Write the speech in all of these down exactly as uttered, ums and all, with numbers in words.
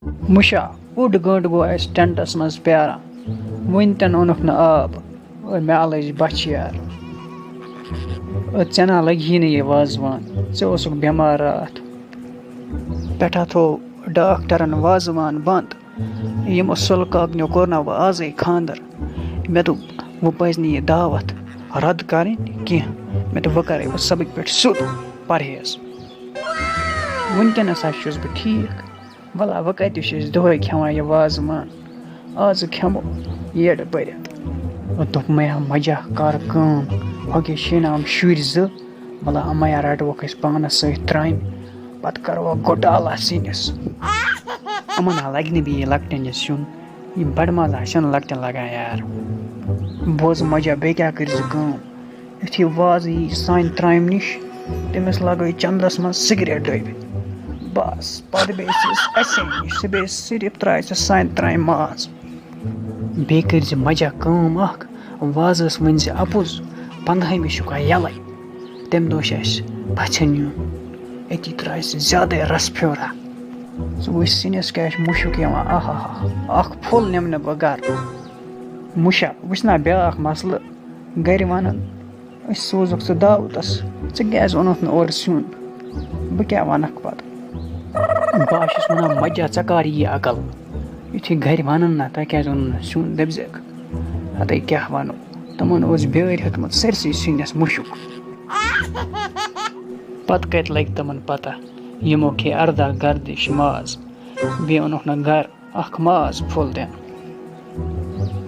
مُشا، اوٚڑ گٲنٛٹہٕ گوٚو اَسہِ ٹٮ۪نٹَس منٛز پیٛاران، وٕنہِ تہِ نہٕ اوٚنُکھ نہٕ آب۔ اوے مےٚ لٔج بۄچھِ یار، ژےٚ نا لَگہِ ہی نہٕ یہِ وازوان، ژےٚ اوسُکھ بٮ۪مار راتھ۔ پٮ۪ٹھٕ تھوٚو ڈاکٹرَن وازوان بنٛد۔ یِمو سُلہٕ کاکنیو کوٚر نا وۄنۍ آزٕے خانٛدر۔ مےٚ دوٚپ، وۄنۍ پَزِ نہٕ یہِ دعوت رد کَرٕنۍ کینٛہہ۔ مےٚ دوٚپ، وۄنۍ کَرَے بہٕ سبٕکۍ پٮ۪ٹھ سیوٚد پرہیز۔ وٕنکٮ۪نَس حظ چھُس بہٕ ٹھیٖک۔ وَلہ، وۄنۍ کَتہِ چھِ أسۍ دۄہَے کھٮ۪وان یہِ وازوان؟ آزٕ کھٮ۪مو یٔڈ بٔرِتھ۔ وۄنۍ دوٚپ مےٚ، مَجہ کَر کٲم، وۄنۍ گٔے شیٖنام شُرۍ زٕ، وَلہ، اَمَے رَٹوکھ أسۍ پانَس سۭتۍ ترٛامہِ، پَتہٕ کَرو گۄٹالا سِنِس۔ یِمَن ہا لَگہِ نہٕ بیٚیہِ لۄکٹٮ۪ن یہِ سیُن، یہِ بَڑٕ ماز ہا چھَنہٕ لۄکٹٮ۪ن لَگان یار۔ بوز مَجہ، بیٚیہِ کیٛاہ کٔرۍ زِ کٲم، یُتھُے وازٕ یی سانہِ ترٛامہِ نِش، تٔمِس لَگٲے چَندَس منٛز سِگریٹ ڈٔبۍ۔ بَس، پَتہٕ بیٚیہِ چھِ أسۍ اَسے نِش، سُہ بیٚیہِ صرف ترٛایہِ سُہ سانہِ ترٛامہِ ماز۔ بیٚیہِ کٔرۍ زِ مَجہ کٲم اَکھ، وازَس ؤنۍ زِ اَپُز، پنٛدہٲیمہِ چھُکھ یَلَے۔ تَمہِ دۄہ چھِ اَسہِ پَژھٮ۪ن یُن، أتی ترٛایہِ سُہ زیادَے رَس پھیورا۔ ژٕ وٕچھ سِنِس کیٛاہ چھُ مُشُک یِوان، آہا ہا، اَکھ پھوٚل نِمہٕ نہٕ بہٕ گَرٕ۔ مُشا، وٕچھ نا بیٛاکھ مسلہٕ، گَرِ وَنَن، أسۍ سوزُکھ ژٕ دعوتَس، ژٕ کیٛازِ اوٚنُتھ نہٕ اورٕ سیُن؟ بہٕ کیٛاہ وَنَکھ پَتہٕ؟ بہٕ ہا چھُس وَنان، مَجہ، ژےٚ کَر یی عقل؟ یُتھُے گَرِ وَنَن نا، تۄہہِ کیٛازِ اوٚنُو نہٕ سیُن، دٔپۍزٮ۪کھ، ہَتَے کیٛاہ وَنو، تِمَن اوس بیٛٲرۍ ہیوٚتمُت سٲرسٕے سِنِس مُشُک۔ پَتہٕ کَتہِ لَگہِ تِمَن پَتہ، یِمو کھے اَرداہ گردِش ماز، بیٚیہِ اوٚنُکھ نہٕ گَرٕ اَکھ ماز پھوٚل تہِ۔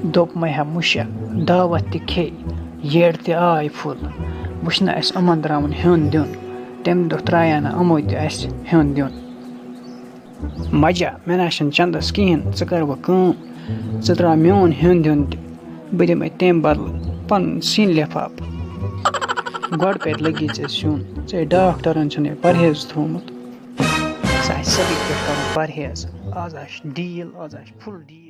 دوٚپ مَے ہا مُشا، دعوت تہِ کھے، یٔڈ تہِ آے پھُل۔ وٕچھ نہ اَسہِ یِمَن ترٛاوُن ہیوٚن دیُن، تَمہِ دۄہ ترٛایے نہٕ یِمو تہِ اَسہِ ہیوٚن دیُن۔ مَجہ، مےٚ نہ چھَنہٕ چَندَس کِہیٖنۍ، ژٕ کَر وۄنۍ کٲم، ژٕ ترٛاو میون ہیوٚن دیُن تہِ، بہٕ دِمَے تَمہِ بدلہٕ پَنُن سِنۍ لِفاف۔ گۄڈٕ کَتہِ لَگی ژےٚ سیُن؟ ژےٚ ڈاکٹرَن چھُنَے پرہیز تھوٚومُت۔ سُہ آسہِ سبٕکۍ پٮ۪ٹھ کَرُن پرہیز۔ آز آسہِ ڈیٖل، آز آسہِ فُل ڈیٖل۔